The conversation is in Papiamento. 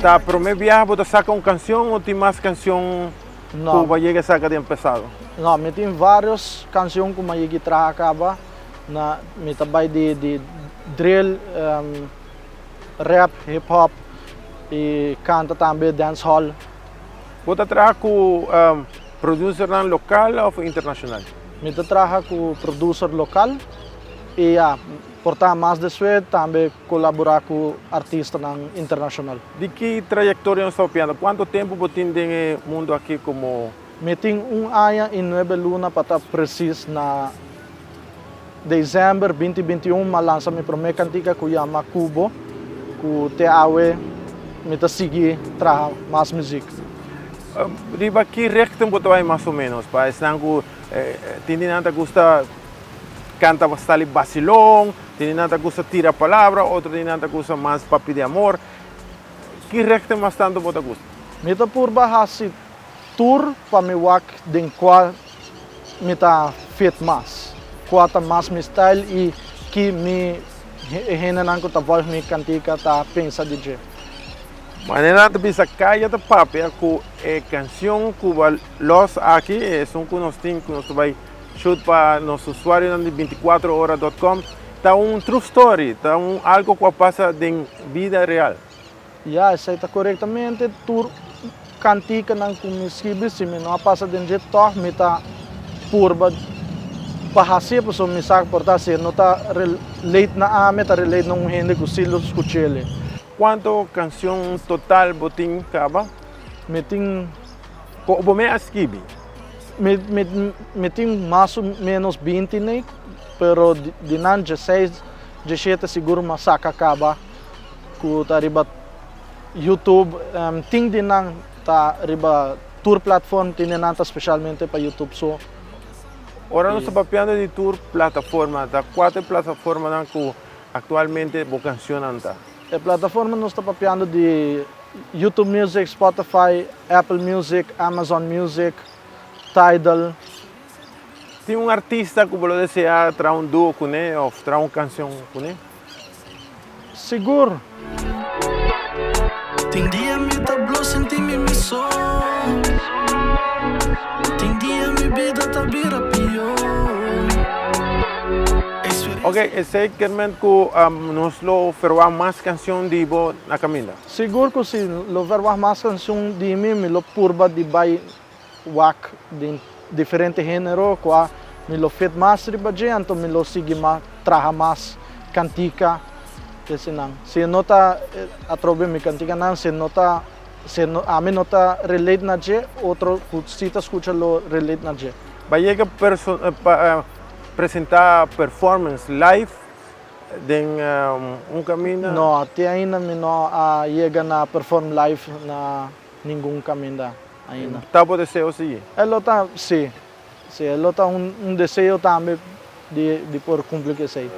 Ta promé biaha bo ta saka un kanshon o tin mas kanshon ku bo a yega saka den pasado? No, mi tin vários kanshon ku mi a yega traha kaba. Na mi ta bai di di drill, rap, hip hop i kanta tambe dancehall. Bo ta traha ku producernan lokal òf internashonal? Mi ta traha ku producer lokal i ya, por ta mas despues tambe kolaborá ku artistanan internashonal. Di ki trayektoria nos ta papiando? Kuantu tempu bo tin den e mundu aki komo. Mi tin un aña i nuebe luna pa ta presis. Na desèmber 2021 m'a lansa mi promé kantika ku yama Kubo, ku te awe mi ta sigui traha mas muzik. Riba ki richting bo ta bai mas o ménos? Pa esnan ku tin di nan ta gusta kanta bastante basilon, tin di nan ta gusta tira palabra, otro di nan ta gusta mas pa pidi amor. Ki richting mas tantu bo ta gusta? Mi ta purba hasi tur pa mi wak den kua mi ta fit mas, kua ta mas mi style i ki mi e hendenan ku ta volg mi kantika ta pensa di dje. Manera nan ta bisa Kaya ta papia ku e kanshon ku bo a los aki, esun ku nos tin ku nos ta bai shoot pa nos usuarionan di 24 ora dot com, ta un true story, ta un algo ku a pasa den bida real. Ya, esei ta korektamente. Tur kantikanan ku mi skibi, si mi no a pasa den dje, tòg mi ta purba pa hasié, pasobra mi sa ku por ta si e no ta relate na ami, e ta relate na un hende ku sí lo skuch'el. Kuantu kanshon total bo tin kaba? Mi tin. Ku bo mes a skibi? Mi tin mas o ménos 20 nei, pero di nan 16, 17 sigur mi a saka kaba. Ku ta riba YouTube, tin di nan ta riba tur platform, tin di nan ta spesialmente pa YouTube so. Ora nos ta papiando di tur plataforma, ta kua ta e plataformanan ku aktualmente bo kanshonnan ta? E plataforma nos ta papiando di YouTube Music, Spotify, Apple Music, Amazon Music, Tidal. Tin un artista ku bo lo deseá traha un duo kuné òf traha un kanshon kuné? Sigur. Tin dia mi ta blo sinti mi mi so Tin dia mi bida ta bira pio Ok, esei kerment ku nos lo ferwagt mas kanshon di bo na kaminda? Sigur ku si, lo ferwagt mas kanshon di mi, mi lo purba di bai wak den diferente género kua mi lo fit mas riba dje, anto mi lo sigui mas traha mas kantika eseinan. Si e no ta atrobe mi kantikanan, si e no ta si ami no ta relate na dje, otro ku si ta skucha lo relate na dje. Ba yega pa presenta performance live den un kaminda? No, te ainda mi no a yega na perform live na ningun kaminda ainda. Ta bo deseo sigui? E lo ta, si. Si, e lo ta un deseo tambe di por cumpli cu esey.